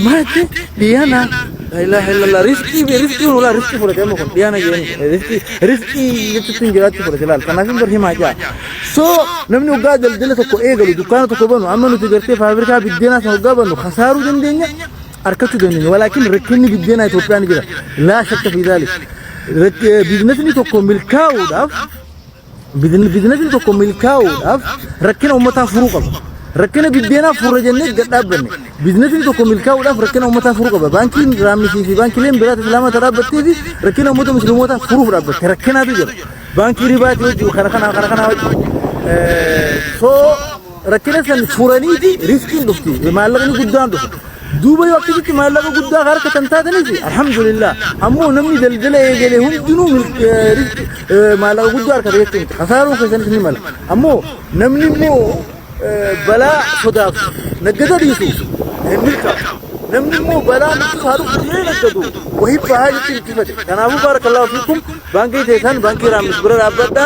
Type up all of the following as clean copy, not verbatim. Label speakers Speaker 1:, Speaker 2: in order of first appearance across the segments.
Speaker 1: Maal dhiyana? La ilaha illallah. Riskii riskii ulaa riskii fudhate amma kun dhiyana jedhani riskii riskii jechuutti hin jiraachuu fudhate laal. Kanaaf hin bar himaa jaa. So namni hoggaa daldala tokko eegalu, dukkaana tokko banu, amma nuti gartee faabrikaa biddeenaa sana hoggaa banu kasaaruu dandeenya, arkachuu dandeenya. Walaakin rakkinni biddeenaa Itoophiyaa ni jira. Laa shakka fi zaalik. Biizinasni tokko milkaa'uudhaaf, biizinasni tokko milkaa'uudhaaf rakkina uummataa furuu qaba. Rakkina biddeenaa furra jennee gad dhaabbanne. Biizinasni tokko milkaa'uudhaaf rakkina uummataa furuu qaba. Baankiin Raammisii fi baankileen biraat Islaamaa ta dhaabbattee fi rakkina uummata musliimotaa furuuf dhaabbatte. Rakkinaatu jira. Baankii ribaatii wajjin kana kana kana kana wajjin. So rakkina san furaniiti riskiin dhufti. Maallaqni guddaan dhufa. Duuba yoo akkasitti maallaqa guddaa harka kan taatanis alhamdulillah. Ammoo namni daldala eegale hundinuu maallaqa guddaa harkata jechuun miti. Kasaaruu keessanis ni mala. Ammoo namni immoo balaa sodaaf naggata dhiisu hin milkaa'u. Namni immoo balaa nutti haa dhuftu jedhee naggatu wahii bahaa jechuun itti fate. Kanaafuu baarakallaahu fiikum, baankii teessan baankii Raammis bira dhaabbadha.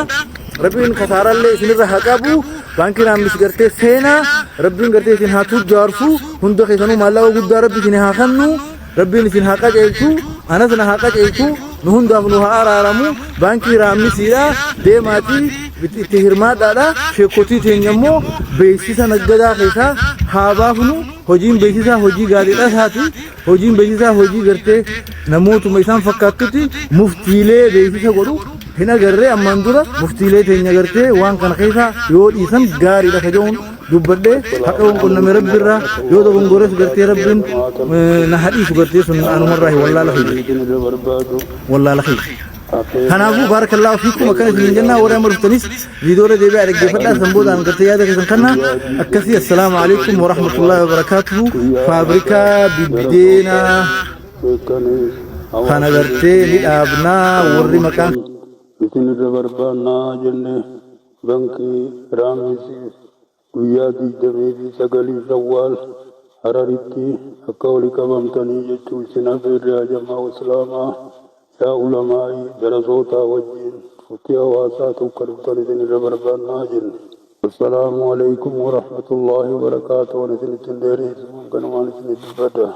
Speaker 1: Rabbiin kasaaraallee isinirra haa qabu. Baankii Raammis gartee seenaa Rabbiin gartee isin haa tujjaarsu. Hunda keessanuu maallaqa guddaa Rabbi isin haa kennu. Rabbiin isin haa qajeelchu. Anas na haa qajeelchu. Nu hundaaf nu haa araaramu. Baankii Raammisiidha. Deemaatii itti hirmaadhaadha. Sheekotii teenya immoo beeksisa naggadaa keessaa haa baafnu. Hojiin beeksisaa hojii gaariidha isaati. Hojiin beeksisaa hojii gartee namootuma isaan fakkaattutti muftiilee beeksisa godhu hin agarree ammaan dura. Muftiilee teenya gartee waan kana keessaa yoo dhiisan gaariidha ka jedhuun dubbadhee, haqa qunname Rabbi irraa, yoo dogongores gartee Rabbiin na hadhiisu, gartee sun anumarraa hin wallaala kiyya, wallaala kiyya. Kanaafuu baarakallaahu fiikum akkana isiniin jennaa. Warri amma dhuftanis viidiyoolee deebi'aa dhaggeeffadhaa, san boodaan gartee yaada keessan kanna akkasii. Assalaamu alaikum warahmatullaahi wabarakaatuhu. Faabrikaa biddeenaa kana gartee ni dhaabnaa warri maqaan
Speaker 2: isinirra barbaannaa jenne. Bankii Raamisiif guyyaa 29 Shawwaal Hararitti akka wali qabamtanii jechuu isin afeerre. Hajamaa Islaamaa, yaa ulamaa'ii, darasootaa wajjiin muftii hawaasaatu akka dhuftan isinirra barbaannaa jenne. Assalaamu alaikum warahmatullaahi wabarakaatuh. Waan isinitti hin dheeressu, kanumaan isinit dubbadha.